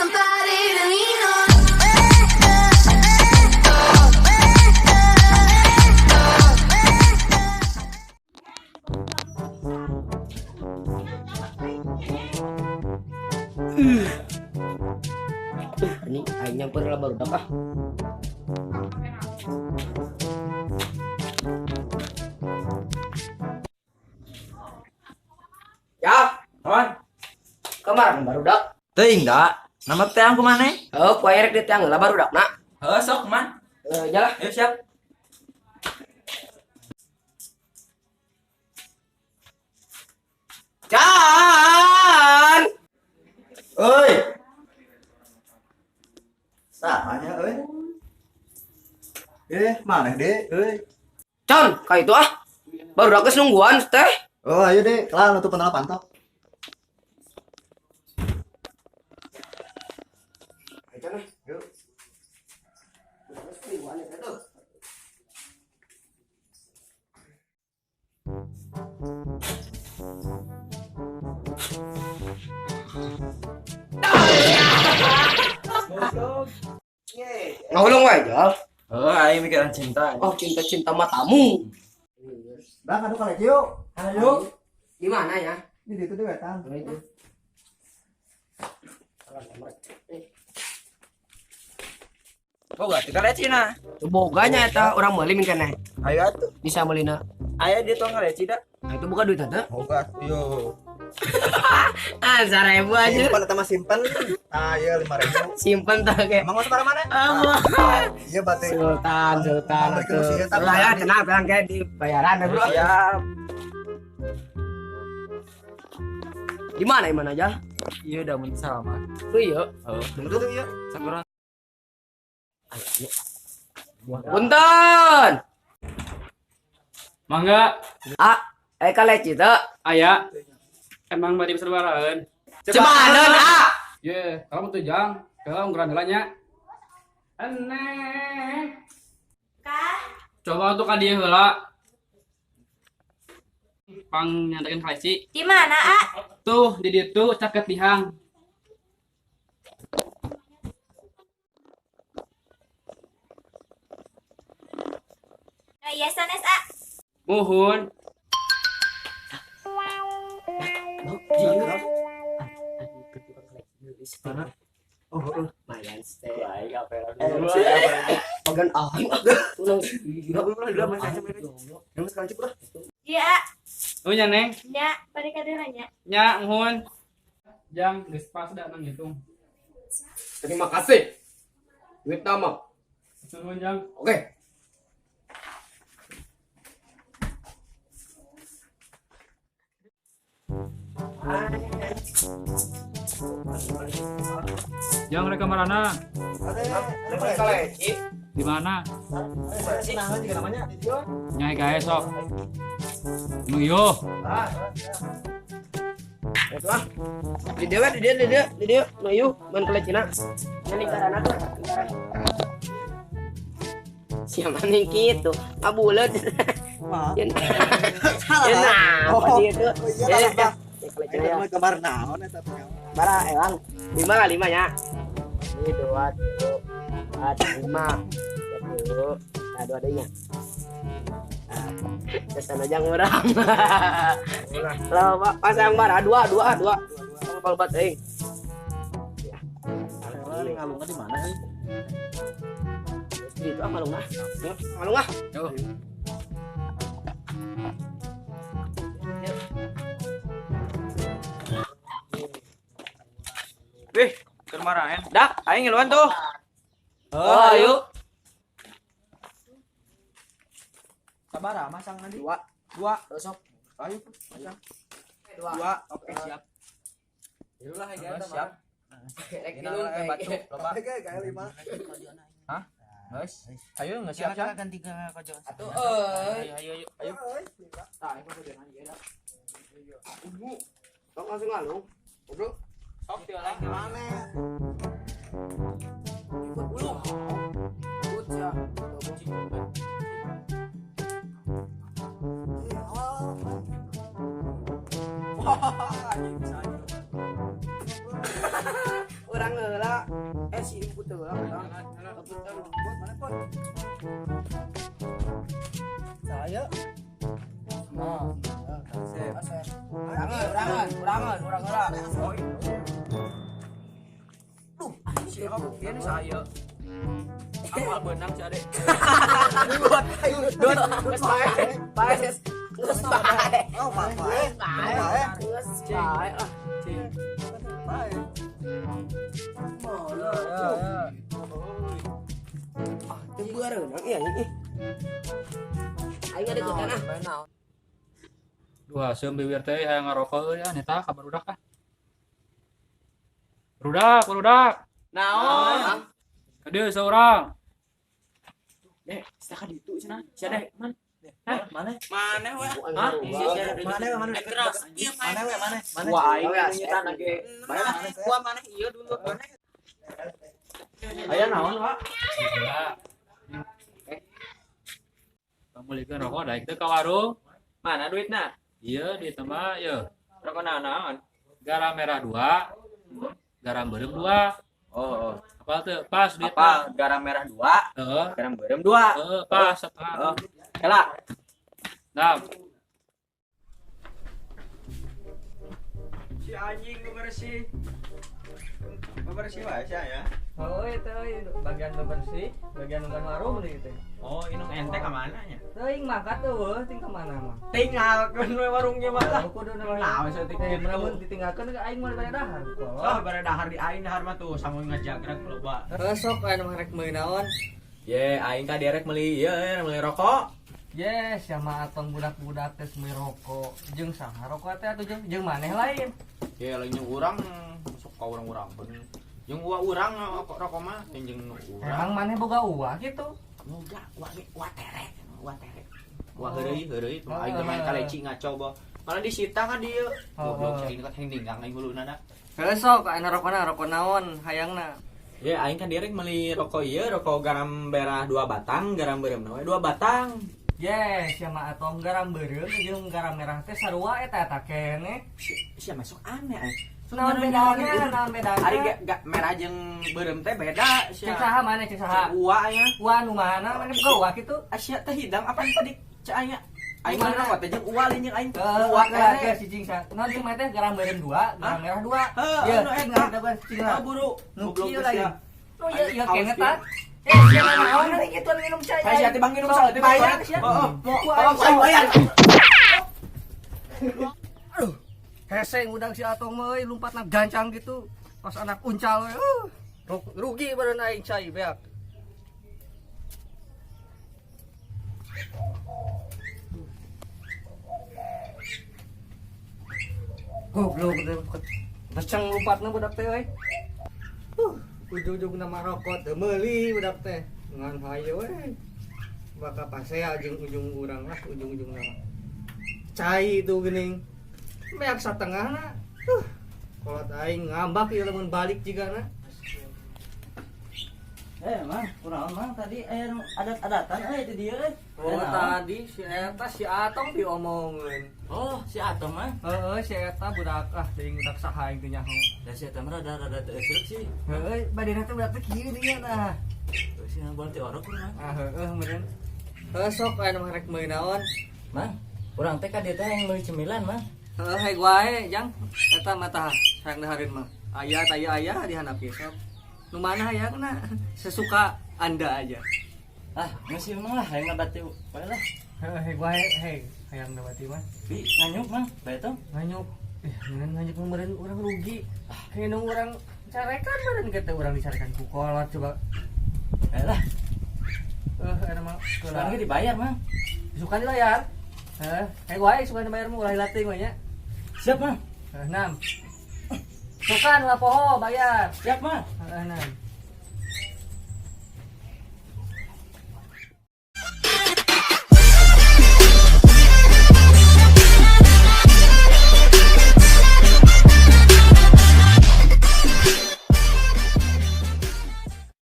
Somebody to lean on. Ini aing nyamper lah barudak ah. Ya, Kawan, kemarin barudak. teuing da. Nama teang kumaha? Oh, ku aing rek di teang heula barudak na. Heuh sok man. Eh, jalah. Ayo siap. Can. Oi. Sahanya euy. Eh, maneh deh, euy. Can, kayak itu ah. Barudak geus nungguan teh. Oh, ayo deh, kelar nutup penala pantau. Ayo, Can, ah. Yuk. Geus nungguan ya, tuh. Ngahulung wae, Jal. Heuh aing mikiran cinta. Oh, cinta-cinta matamu. Bang, aduh kalau yuk. Ayo. Di mana ya? Ini di itu deh, wetan. Oh, itu. Boga teh kaleci na. Boganya eta orang meuli min keneh. Ayo atuh. Bisa meulina. Aya di tong kaleci da. Nah, itu bukan duit tante. Boga atuh yo. Ah, 1.000 aja. Simpan atau mah simpen. Ah, iya 5.000. Simpen tah kayak. Emang mau sekarang mana? Iya, batik. Sultan, Sultan. Berikan usia, tapi Lah ya, tadi. tenang, tenang kayak di bayaran ya, Bro. Siap. Di mana di mana aja? Iya udah mun sama. Tuh iya. Heuh. Bener tuh iya. Sakurang. Punten. Mangga, Ah, eh kaleci teu. aya. Emang bari bisa baraeun. Cemaneun ah. Ye, kalau mau tujang, kalau ungguran heula nya. Eneng. Coba tuh ka dieu heula. Pang nyantakeun kaleci. Di mana, A? Tuh, di ditu caket dihang. Nah, iya sanes, A. Muhun. Oh, oh. Lumayan teh. Bagian aing ah. Tulang gila. Iya, A. Tuh nya neng. Nya, bari kadeulanya nya. Nya muhun. Jang geus pas da nang hitung. Terima kasih. Duit nama. Nuhun jang. Oke. Jang rek ka marana? Kaleci. Di mana? Tenang juga namanya. Nyai gae sok. Nu yo. Itu ah. Di dewe, di dia, di dia, di dia. Nu ieu main kalecina. Nya lingkaran atuh, lingkaran. Siapa nih gitu? Ah bulat. Wah. Ya Salah. nah, apa Oh, dia tuh? oh iya, Ya, salah, ya. Bang. Ya, kalecina Ini ya. mah gambar naon eta teh. Bara, elang. Lima kali lima ya. Ini dua, tiga, empat, lima. Satu, nah dua adanya. Kesan aja ngurang. Lah, Pak, pasang bara dua, dua, dua. Sama palbat euy. Ngalungna di mana euy? Itu ah malung ah. Malung ah. Yo. Wih, keur maraen. Dak, aing ngiluan tuh. Oh, ayo. Sabaraha masang nanti? Dua. Dua. Besok. Ayo, masang. Dua. Dua. Oke, siap. Iyalah, siap. Rek Ini tilu batu, loba. Oke, kayak lima. Hah? Guys, ayo nggak siap siap. Atuh euy. Ayo, ayo, ayo. Tah, ieu kudu ieu da. Sok langsung ngalung. Goblok. Sok teu lah. Mana? Ikut dulu. Ikut ya. Wah, anjing bisa aja. Urang heula. Si input teh lah. Buat mana pun? Saya. Nah, Asep. asep. Urangan, urangan, urangan, urangan. Duh, si kabuktian saya. Awal benang si adek. Dot, geus bae. Bae. Geus bae. Oh, bae. Bae. Bae. Geus bae. Ah, Cing. Bae. mana? Ah, teu beureunang ieu ih. Aing ngadeukeutan ah. Dua seum bibir teh hayang ngarokok euy ah neta ka barudak ah. Barudak, barudak. Naon? Ka dieu saurang. Dek, setakat ditu cenah. Si adek, man. Hah, Mana? Mana we? Hah? Mana we mana? Keras. Mana we mana? Mana? Wah, aing nyitan lagi. Mana? Wah, mana ieu dulu mana? Aya naon, Pak? Gila. Pamulikeun rokok daek teu ka warung. Mana duitna? Ieu ditambah ieu. Rokok naon? Garam merah 2, garam beureum 2. Oh, oh. Apal teu? Pas duitna. Apa? Garam merah 2, Heeh. garam beureum 2. Heeh, pas setengah. Oh. Kela. Nah, Si anjing nu bersih. Bersih wae sia ya. Oh, itu bagian bersih, bagian bukan warung nih teh. Oh, ini ente ka mana nya? Teuing maka tuh, ting ka mana mah. Tinggalkeun we warungnya mah lah. Kudu Lah, we saeutik Eh, gitu. meramun ditinggalkeun ke aing mah dibere dahar. Oh, bare dahar di aing dahar mah tuh sangu ngajagrag loba. Heuh sok aya nu rek meuli naon? Ye, aing ka direk meuli ieu meuli rokok. Yes, sama atong budak-budak teh meuli rokok. Jeung saha rokok teh atuh jeung jeung maneh lain. Ye, lain jeung urang masuk ka urang-urang pun. Jeung uwa urang rokok rokok mah jeung jeung nu urang. Emang maneh boga uang gitu? Boga uwa ge uwa terek, uwa terek. Uwa heureuy heureuy tuh aing teh main kaleci ngaco boh. Malah disita ka dieu. Goblok cai kan heng ninggang aing huluna da. Heuh sok aya rokona rokok naon hayangna. Ye, aing kan direk meuli rokok ieu, rokok garam merah 2 batang, garam beureum we 2 batang. Yes, sama atong garam beureum jeung garam merah teh sarua eta eta keneh. Sia masuk aneh aing. Naon bedana? Naon bedana? Ari ga merah jeung beureum teh beda sia. Cek saha maneh cek saha? Uwa nya. Uwa nu mana? Maneh boga uwa kitu? Asia teh hidang apa tadi cek aing aing Mana? mana rokok teh jeung uwa lain jeung aing. Uwa Uwa teh teh. si cing sa. Naon jeung maneh teh garam beureum 2, garam merah 2. Heuh, Ye, anu eta. eta cing lah. Oh, buru. Nu Goblok kieu geus lagi. sia. Nu ieu ieu Aing keneh haus tah. Eh, sia naon ari kitu minum cai. Saya sia teh bang minum salah teh Bayar sia. Heeh, Ku mau aing bayar. Aduh, hese ngudang si Atong mah euy lompatna gancang gitu. Pas anak uncal we. Rugi badan aing cai beak. Goblok teh. Beceng lompatna budak teh euy. Ujung-ujung nama rokok teu meuli budak teh. Ngan hayu we. Bakal pasea jeung ujung urang lah ujung-ujung nama. Cai itu geuning. Beak satengahna. Kolot aing ngambak ieu lamun balik jigana. Mang, kunaon Mang tadi aya nu adat-adatan euy di dieu euy. Oh, tadi si eta si Atong diomongeun. Oh, si Atong mah. Heeh, si eta budak ah teuing budak saha aing teu nyaho. Da si eta mah rada-rada teu euseuk sih. Heeh, badena teh budak teh kieu deui tah. Heuh, si buang teh orok mah. Ah, heeh meureun. Heuh sok aya nu rek meuli naon? Mang, urang teh ka dieu teh hayang meuli cemilan, Mang. Heeh, hae wae, Jang. Eta mah tah hayang dahareun mah. Aya tah aya di handap ieu sok. Nu mana hayangna? Sesuka Anda aja. Ah, geus ieu mah lah hayang ngabati wae lah. Heeh, hae wae, hei, hayang ngabati mah. Bi, nganyuk, Mang. Bae tong. Nganyuk. Eh, meureun nganyuk mah meureun urang rugi. Kayak nu urang carekan meureun kita urang dicarekan ku kolot coba. Bae lah. Eta mah Sekarang ge dibayar, Mang. Suka dibayar. Heeh, hae wae suka dibayar mah ulah hilating we nya. Siap, Mang. Heeh, enam. Sukan ulah poho bayar. Siap, Mang. Heeh, enam.